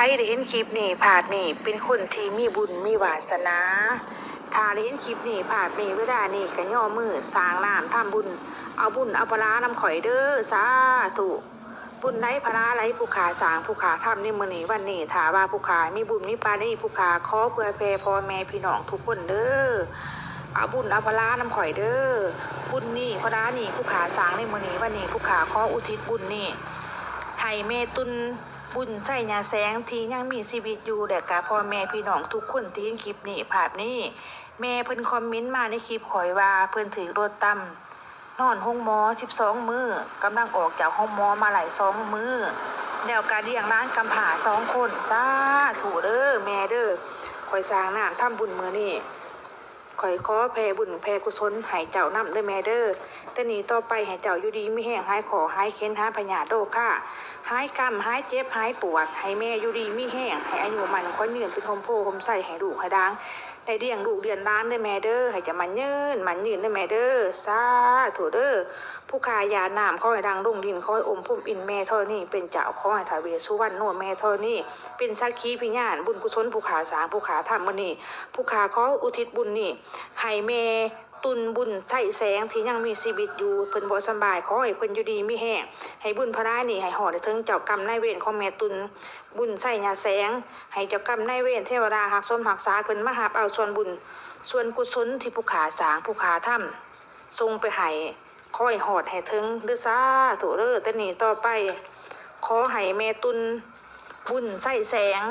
ໃຜໄດ້ເຫັນຄລິບນີ້ ພາບນີ້ ເປັນຄົນທີ່ມີບຸນມີວາສະໜາ. ຖ້າໄດ້ເຫັນຄລິບນີ້ ພາບນີ້ ເວລານີ້ກໍຍໍມືສ້າງນ້ຳທຳບຸນ ເອົາບຸນເອົາພະລານຳຂ້ອຍເດີ້ ສາທຸ. ບຸນໃດພະລາໃດ ຜູ້ຂ້າສ້າງຜູ້ຂ້າທຳໃນມື້ນີ້ວັນນີ້ ຖ້າວ່າຜູ້ຂ້າມີບຸນມີປານີ ຜູ້ຂ້າຂໍເພື່ອແຜ່ພໍ່ແມ່ພີ່ນ້ອງທຸກຄົນເດີ້ ເອົາບຸນເອົາພະລານຳຂ້ອຍເດີ້. ບຸນນີ້ພະລານີ້ ຜູ້ຂ້າສ້າງໃນມື້ນີ້ວັນນີ້ ຜູ້ຂ້າຂໍອຸທິດບຸນນີ້ ໃຫ້ແມ່ຕຸນ ບຸນໄຊຍາແສງທີ່ຍັງມີຊີວິດຢູ່ ແລະກະພໍ່ແມ່ພີ່ນ້ອງທຸກຄົນທີ່ເຫັນຄລິບນີ້ ພາບນີ້. ແມ່ເພິ່ນຄອມເມັນມາໃນຄລິບຂ້ອຍວ່າ ເພິ່ນຖືກລົດຕຳ ນອນໂຮງໝໍສິບສອງມື້ ກຳລັງອອກຈາກໂຮງໝໍມາໄດ້ສອງມື້ ແລ້ວກະລ້ຽງຫຼານກຳພ້າສອງຄົນ. ສາທຸເດີ້ແມ່ເດີ້ ຂ້ອຍສ້າງນ້ຳທຳບຸນມື້ນີ້ ຂ້ອຍຂໍແຜ່ບຸນແຜ່ກຸສົນໃຫ້ເຈົ້ານຳເດີ້ແມ່ເດີ້. ແຕ່ນີ້ຕໍ່ໄປໃຫ້ເຈົ້າຢູ່ດີມີແຮງ ຫາຍຂໍ້ຫາຍເຂັນ ຫາຍພະຍາດໂລຄາ ຫາຍກຳ ຫາຍເຈັບ ຫາຍປວດ ໃຫ້ແມ່ຢູ່ດີມີແຮງ ໃຫ້ອາຍຸໝັ້ນຂວັນຍືນ ເປັນຮົ່ມໂພຮົ່ມໄຊໃຫ້ລູກໃຫ້ຫຼານ ໄດ້ລ້ຽງລູກລ້ຽງຫຼານເດີ້ແມ່ເດີ້ ໃຫ້ເຈົ້າໝັ້ນຍືນໝັ້ນຍືນເດີ້ແມ່ເດີ້ ສາທຸເດີ້. ຜູ້ຂ້າຫຍາດນ້ຳ ຂໍໃຫ້ດັງລົງດິນ ຂໍໃຫ້ອົມພົມອິນແມ່ທໍນີເປັນເຈົ້າ ຂໍໃຫ້ທ້າວເວດສຸວັນໂນແມ່ທໍນີເປັນສັກຂີພະຍານ ບຸນກຸສົນຜູ້ຂ້າສ້າງຜູ້ຂ້າທຳມື້ນີ້ ຜູ້ຂ້າຂໍອຸທິດບຸນນີ້ໃຫ້ແມ່ຕຸນ ບຸນໄຊແສງ ທີ່ຍັງມີຊີວິດຢູ່ ເພິ່ນບໍ່ສຳບາຍ ຂໍໃຫ້ເພິ່ນຢູ່ດີມີແຮງ ໃຫ້ບຸນພະລານີ້ໃຫ້ຮອດໃຫ້ເຖິງເຈົ້າກຳນາຍເວນຂອງແມ່ຕຸນ ບຸນໄຊຍາແສງ ໃຫ້ເຈົ້າກຳນາຍເວນເທວະດາຮັກສົມຮັກສາເພິ່ນມາຮັບເອົາສ່ວນບຸນສ່ວນກຸສົນທີ່ຜູ້ຂ້າສ້າງຜູ້ຂ້າທຳ ສົ່ງໄປໃຫ້ ຂໍໃຫ້ຮອດໃຫ້ເຖິງເດີ້ ສາທຸເດີ້. ແຕ່ນີ້ຕໍ່ໄປ ຂໍໃຫ້ແມ່ຕຸນ ບຸນໄຊແສງ